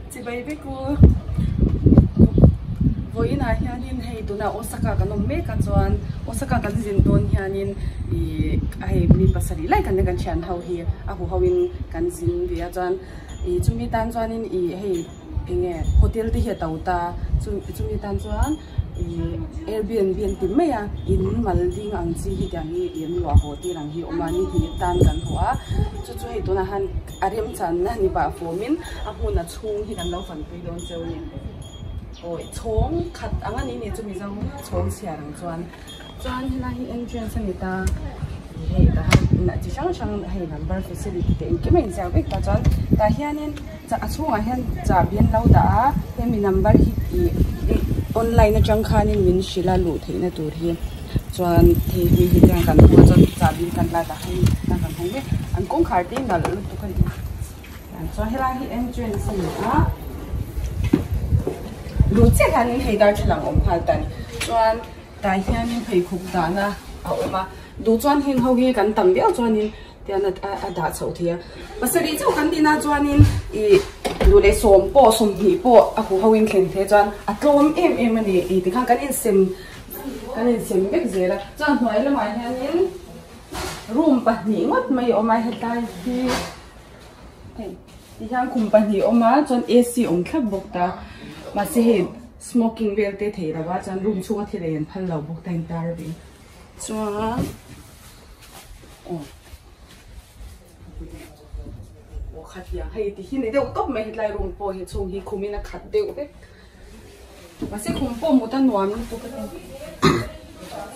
Chibai vek u. Vawiinah hianin hei tunah Osaka kan awm mek a chuan Osaka kan zin dawn hianin ih hei mi pasarih lai kan kan thian ho hi a hu ho in kan zin ve a chuan ih chumi tan chuanin ih hei eng nge hotel te hi a to ta chumi tan chuan ih Airbnb an ti mai a in mal ding ang chi hi tiang hi ih an luah haw tir ang hi a awm a ni hnih tan kan haw a chu chu hei tunah han a remchanna ni pah fawmin a hmun a chhung hi kan lo fanpui dawn cheu a ni awi chhawng khat ang a ni ni chu mizo chhawng chhiar ang chuan chuan helai hi entrance a ni ta hei tah hian chi hrang hrang hei number facility te engkim a inziak vek ta chuan tah hianin a chhungah hian chahbi an lo dah a hemi number hi ih online atang khanin min hrilh a luh theihna tur hi chuan hei mi hi hian kan hmu a chuan chahbi kan la dah hi a kan hmu mek an kawngkhar te hi nalh lutuk a ni chuan helai hi entrance a ni a luh chiah hianin hei darthlalang awm nghal ta a ni chuan tah hianin pheikhawk dahna a awm a duh chuan heng ho hi kan tam viau chuanin. Tian a dah chhoh thei a. Pasarih chauh kan tihna chuanin ih duh leh sawm pawh 20 pawh a huh ho in thlen thei chuan a tlawm em em a ni ih tikhan kan insem kan insem vek zel a. Chuan hnuai lamah hianin room pahnih ngawt mai a awm a hetlai hi hei tihian khum pahnih a awm a chuan A_C awm thlap bawk ta mahse hei smoking vel te thei lo a chuan room chhunga thil ei an phal lo bawk ta intar ve chuan. Aw khatiang hei ti hi ni deuh tawp mai hetlai room pawh hi chhung hi khum in a khat deuh vek mahse khum pawh mut a nuam lutuk a ni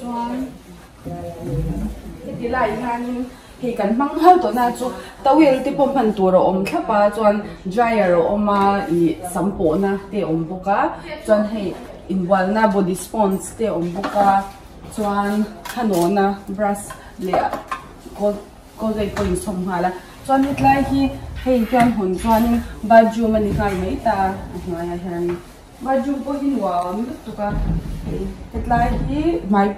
chuan heti lai hianin hei kan hmang nghal tawh na chu towel te pawh hman tur a awm thlap a chuan dryer a awm a ih sam pawhna te a awm bawk a chuan hei inbualna body sponge te a awm bawk a. Chuan thanawna brush leh colgate pawh insawm nghal a chuan hetlai hi hei hian hawn chuanin bathroom a ni nghal mai ta a hnuaiah hian bathroom pawh hi nuam lutuk a hei hetlai hi hmai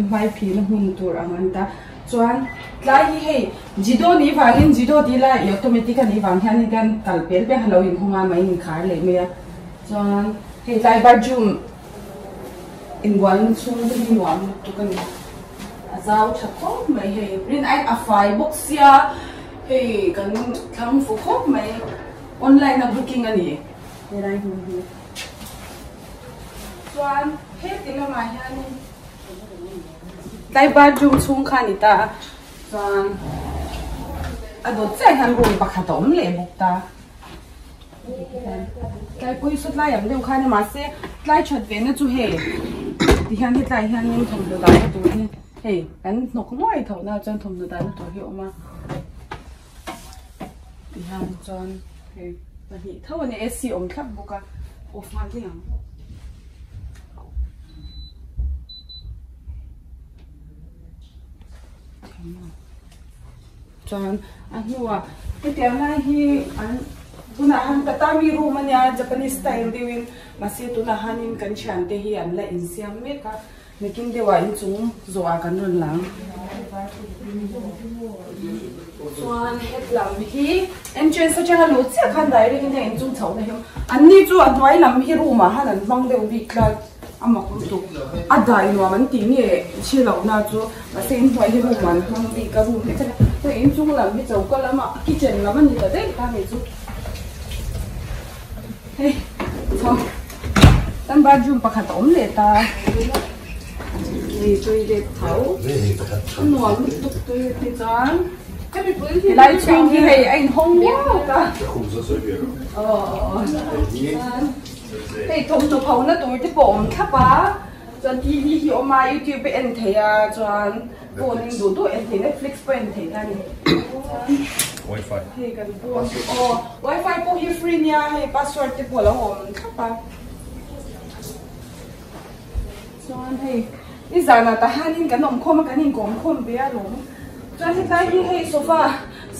hmai phihna hmun tur ang a ni ta chuan tlai hi hei jido nih vangin jido tih lai ih automatic a nih vang hian kan kal pel piah a lo inhawng a mah inkhar leh mai a chuan hei tlai bathroom. Inbualna chhung te hi nuam lutuk a ni. A zau tha khawp mai hei. Rin aiin a fai bawk sia hei kan thlang fu khawp mai. Online a booking a ni helai hmun hi. Chuan heti lamah hianin tlai bathroom chhung kha a ni ta a. Chuan a dawt chiah hian room pakhat a awm leh bawk ta. Tlai pawh hi saw tlai ang deuh khan a mahse tlai that ve na chu hei tihian hetlai hianin thawmhnaw dahna tur hi hei kan hnawk nuai tho na chuan thawmhnaw dahna tur hi a awm a tihian chuan hei pahnih tho a ni A_C awm thlap bawk a off nghal daih ang. Chuan a hnuah hetiang lai hi an tunah han tatami room a nia Japanese style deuhin mahse tunah hanin kan thiante hi an la insiam mek a nakin deuhah inchung zawhah kan rawn lang. Chuan hetlam hi entrance atanga luh chiah khan direct in hei inchung chhohna hi a awm anni chu a hnuai lam hi room ah han an hmang deuh bik tlat. A mak lutuk a dai nuam an tih nge chhi loh na chu mahse inhnuai hi room an hmang bik a room hlek a ni hei inchung lam hi choka lama kitchen lam a ni ta daih ta ni chu hei chho kan bathroom pakhat a awm leh ta hei toilet tho a nuam lutuk toilet hi chuan helai chhung hi hei a inhawng uak a aw Hei thawmhnaw phona tur te pawh awm thlap a, chuan TV hi awm a, youtube a en thei a, chuan phone in duh duh en thei netflix pawh en thei ta a ni. Wifi. Hei kan pawh aw wifi pawh hi free nia hei password te pawh a lo awm thlap a. Chuan hei i zanah tah hianin kan awm khawm a kan inkawm khawm ve a lawm. Chuan hetlai hi hei sofa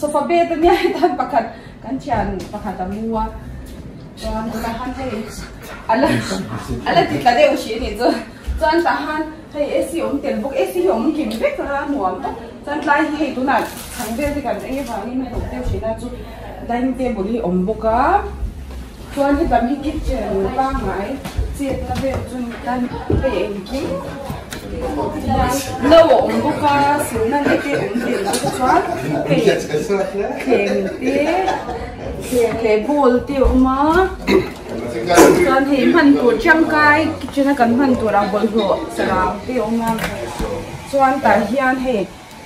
sofa bed ania hetan pakhat kan thian pakhat a mu a. Chuan tunah khan hei ala ala ti tla deuh hrih anih chu. Chuan tah khan hei A_C awm tel bawk A_C hi awm kim vek a nuam tawp. Chuan tlai hi hei tunah chhang vel te kan eng avangin a hlawk deuh hrih na chu dining table hi awm bawk a. Chuan hetam hi kitchen pangngai chetna vel chu ni tan hei engkim no a awm bawk a silna leh te awm tel bawk a chuan hei thleng te thleng leh bowl te a awm a chuan hei hman tur tangkai kitchen a kan hman tur ang bawlhhlawh sarang te a awm a chuan tah hian hei.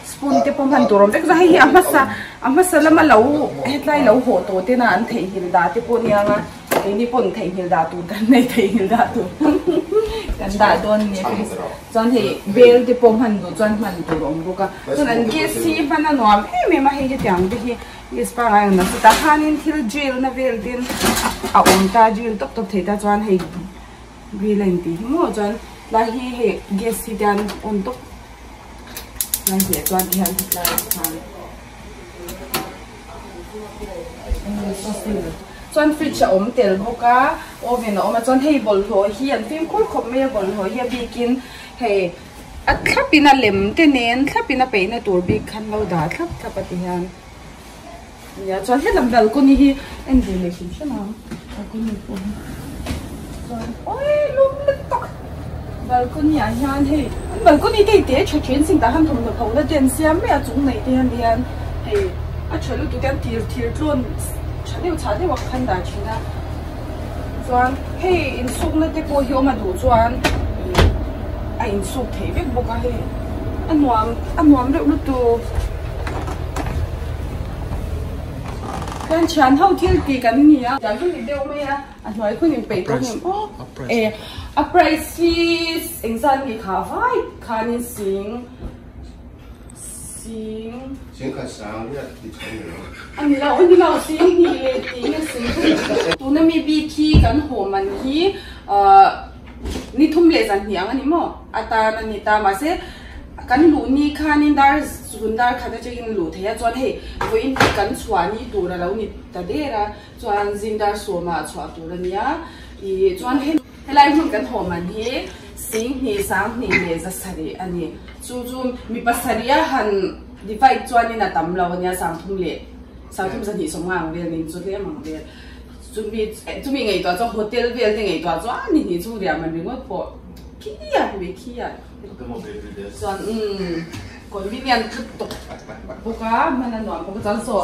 Spoon te pawh hman tur awm vek zawk hei hi a hmasa a hmasa lama lo hetlai lo haw tawh tena an theihnghilh dah te pawh nia nga keini pawn theihnghilh dah tur kan nei theihnghilh dah tur kan dah dawn nia chuan hei bel te pawh hman duh chuan hman tur a awm bawk a chuan an gas hi hman a nuam em em a hei hetiang te hi gas pangngai ang nasa tah khanin thil drill na vel tin a awm ta drill tawp tawp thei ta chuan hei grill a intih hi maw chuan tlai hi hei gas hi te an on tawp. Lai hliah chuan ti hian hetlai ah khan chuan fridge a awm tel bawk a oven a awm a chuan hei bawlhhlawh hi an fimkhur khawp mai a bawlhhlawh hi a bikin hei a thlap in a lem te nen thlap in a peihna tur bik khan lo dah thlap thlap a ti hian nia chuan helam balcony hi en ve leh hrim hrim ang balcony pawh hi chuan awii lum lutuk balcony ah hian hei an balcony te hi te tha then sin tah khan thawmhnaw pho na te an siam mai a chung nei te hian hian hei a tha lutuk te an tir thir tlawn tha deuh chhah deuh ang khan dah thin a chuan hei insukna te pawh hi awm a duh chuan a insuk theih vek bawk a hei a nuam a nuam reuh lutuk. Kan thian ho thil tih kan ni a tiang hi ni deuh mai a a hnuai hun in peih tawh hnem aw e a price hi engzat nge kha vai khanin sing sing sing khat sang riat ti tho ni lo a ni lo a ni lo sing hnih leh tih nge sing tuna mi bik hi kan haw man hi ahh Ni thum leh zan hnih ang a ni maw? A tan a ni ta. Mahse, kan luh ni khanin dar zun dar khat atangin luh theih a, chuan hei vawiin hi kan chhuah ni tur a lo ni ta der a, chuan zing dar sawmah chhuah tur a nia. Ih chuan hei helai hmun kan haw man hi sing hnih sang hnih leh za sarih a ni. Chu chu mi pasarih a han divide chuanin a tam lo a nia, sang thum leh sang thum zahnih sawmnga ang vel nen chu tlem ang vel. Chumi chumi ngaihtuah chuan hotel vel te ngaihtuah chuan ni hnih chung riah man ringawt pawh khiat mai khiat chuan umm convenient tlut tawk bawk a hman a nuam bawk a chuan saw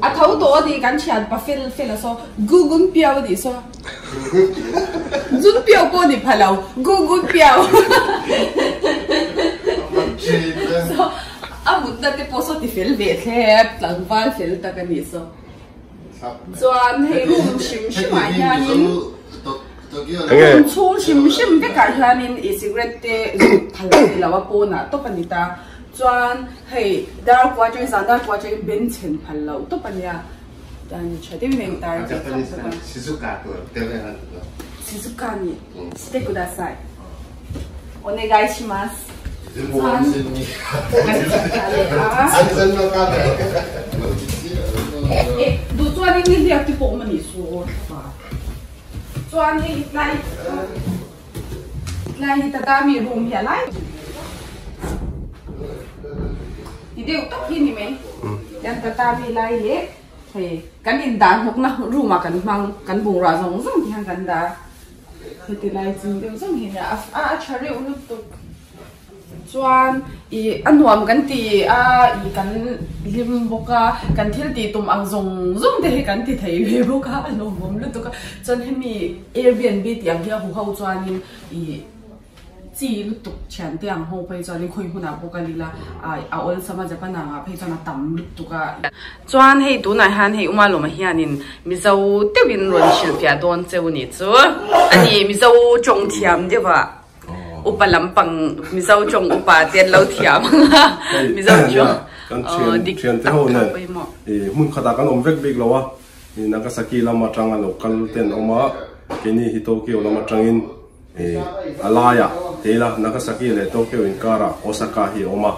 a tho tawh a ni kan thian pa fel fel a saw gugun piau a nih saw zun piau pawh a ni pha lo gugun piau saw a mutna te pawh saw ti fel ve thlep tlangval fel tak a nih saw. Chuan hei room hrim hrim ah hianin room chhung hrim hrim vekah hianin ih cigarette te zuk phal a ni lo a pawnah tawp a ni ta chuan hei dar kua atangin zan dar kua atangin ben chhen phal loh tawp a nia dan tha deuhin a intar ve thlap bawk a Shizuka ni shite kudasai onegai shimasu. Chuan duh chuan in nihliap te pawh awm a nih chu aw thla chuan hei tlai tlai hi tatami room hi a lai ti deuh tak hi ni mai tian tatami lai leh hei kan indah hnawkna room ah kan hmang kan bungrua zawng zawng te hian kan dah. Heti lai ching deuh zawng hi nia a a tha reuh lutuk chuan ih a nuam kan ti a ih kan hlim bawk a kan thil tih tum ang zawng zawng te hi kan ti thei ve bawk a a lawmawm lutuk a chuan hemi Airbnb tih ang hi a huho chuanin ih. Chi lutuk thian te ang ho phei chuanin khawi hmunah pawh kal ila a awlsam a Japan angah phei chuan a tam lutuk a. Chuan hei tunah hian hei Uma Lawma hianin Mizo deuhin rawn hrilhfiah dawn cheu ni chu a ni Mizo tawng thiam deuh ah upa lampang Mizo tawng upa te an lo thiam ang a Mizo tawng dik tak kha pawimawh. Hmun khatah kan awm vek bik lo a Nagasaki lam atanga lo kal te an awm a keini hi Tokyo lam atangin. A laiah Teila, Nagasaki leh Tokyo inkarah Osaka hi a awm a,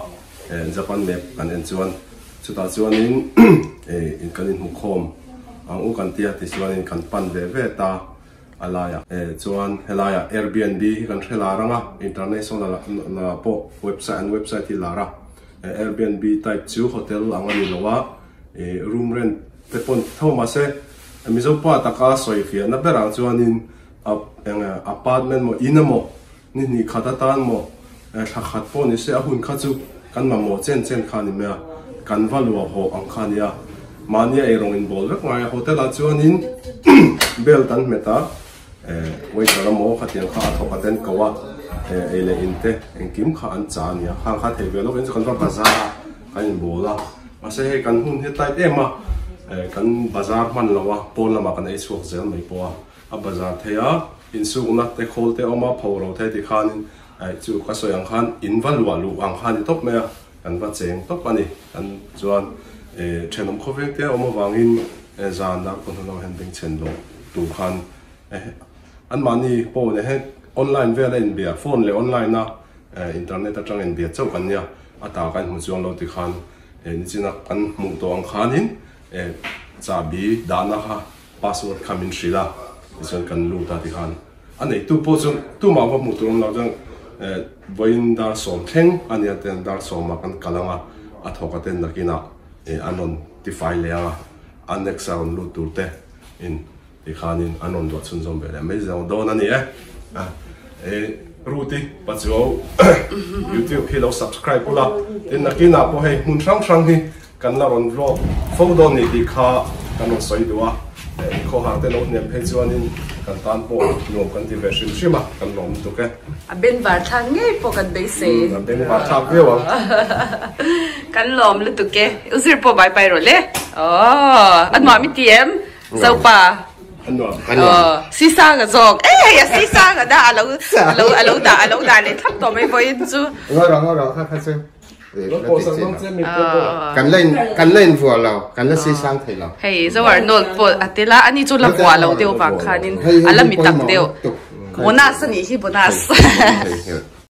Japan map kan en chuan chutah chuanin kan inhmukhawm ang u kan tia tichuanin kan pan ve ve ta a laiah chuan helaiah Airbnb hi kan hre lar ang a, international ah pawh website an website hi lar a, Airbnb type chu hotel ang a ni lo a, room rent te pawn tho mahse. Mizo pa taka sawi fiahna berah chuanin eng apartment maw in emaw ni hnih khat atan maw thla khat pawh ni se a hun kha chu kan mamawh chen chen kha a ni mai a, kan va luah hawh ang kha a ni a, mahnia eirawng in bawl vek ngai a, hotel ah chuanin belt an hmet a, waiter emaw khatiang kha a thawk a ten ko a, ei leh in te engkim kha an chah a ni a, khang kha thei ve lawk in chu kan va bazar a, kan in bawl a, mahse hei kan hun hi tight em a, kan bazar hman lo a, pawn lamah kan ei chhuak zel mai pawh a. A bazar thei a, insukna te khawl te awm a, pho ro thei ti khanin aih chu ka sawi ang khan in va luah luh ang kha a ni tawp mai a, kan va cheng tawp a ni. Kan chuan thenawm khawveng te a awm avangin zan dar pawh hnu hian bengchhen lo tur khan anmahni pawh nen hian online vel a inbia, phone leh online a internet atang inbia chauh kan nia, a ta kan hmu chuang lo ti khan nichina kan hmuh tawh ang khanin chahbi dahna kha Password kha min hrilh a, tichuan kan lut a tikhan a neitu pawh chu tumah va hmuh tur awm lo chuan vawiin dar sawm thleng a nia ten dar sawmah kan kal ang a, a thawk a ten nakinah an rawn tifai leh ang a, a next a rawn lut tur te in tikhanin an rawn luah chhunzawm ve leh mai zawng dawn a ni e. Ruth-i Pachuau YouTube hi lo subscribe ula, tin nakinah pawh hei hmun hrang hrang hi Kan la rawn vlog fo dawn ni tih kha kan rawn sawi duh a, inkhawhar te lo hnem phei chuanin kan tan pawh nuam kan ti ve hrim hrim a, kan lawm lutuk e. A bengvar thlak ngei pawh kan beisei. A bengvar thlak viau ang. Kan lawm lutuk e. U zir pawh bai pai rawh le. Aww a nuam i ti em? Zopa. A nuam. Aw sisanga zawk. E hei a sisanga dah a lo a lo dah a lo dah leh thlap tawh mai vawiin chu. Ngaw rawh ngaw rawh kha kha chu. Kan la in kan la in vuah lo kan la si sang thei lo. Hei zo Arnold pawh a tel a ani chu la vuah lo deuh vang khanin a la mi tak deuh bonus a nih hi bonus.